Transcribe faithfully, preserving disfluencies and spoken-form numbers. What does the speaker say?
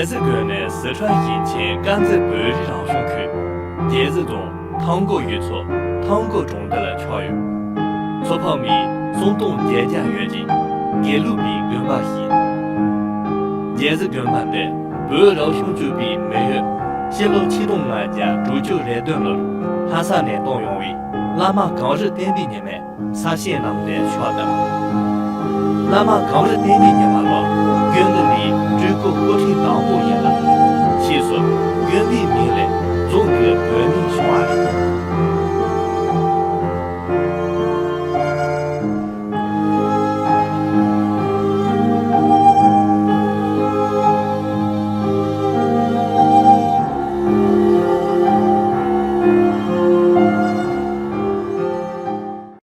རྒྱལ་རྩེ་དགོན་ནི་སི་ཁྲོན་ཞིང་ཆེན་དཀར་མཛེས་བོད་རིགས་རང་སྐྱོང་ཁུལ་རྒྱལ་རྩེ་རྫོང་ཐང་མགོ་ཡུལ་ཚོ་ཐང་མགོ་གྲོང་རྡལ་ལ་ཆགས་ཡོད། མཚོ་འཕགས་མིས་སུམ་སྟོང་བརྒྱད་བརྒྱ་ཡོད་ཅིང་དགེ་ལུགས་པའི་དགོན་པ་ཞིག་ཡིན། རྒྱལ་རྩེ་དགོན་པ་འདི་བོད་རང་སྐྱོང་ལྗོངས་པའི་མེས་ཡོད་ཕྱི་ལོ་ཆིག་སྟོང་ལྔ་བརྒྱ་དྲུག་ཅུ་རེ་བདུན་ལོར་ལྷ་ས་ནས་གཏོང་ཡོང་བའི་བླ་མ་གངས་རི་བསྟན་པའི་ཉི་མས་ས་གཤིས་གནང་སྟེ་ཕྱོགས་བཏབ། བླ་མ་གངས་རི་བསྟན་པའི་ཉི་མ་ལོ་དགོན་འདི་ནི་སྤྲུལ་སྐུ་སྐུ་ཕྲེང་དང་པོ་ཡིན་ལ། ཕྱིས་སུ་དགོན་པའི་མིང་ལས་རྫོང་གི་བོད་མིང་བྱུང་བ་རེད།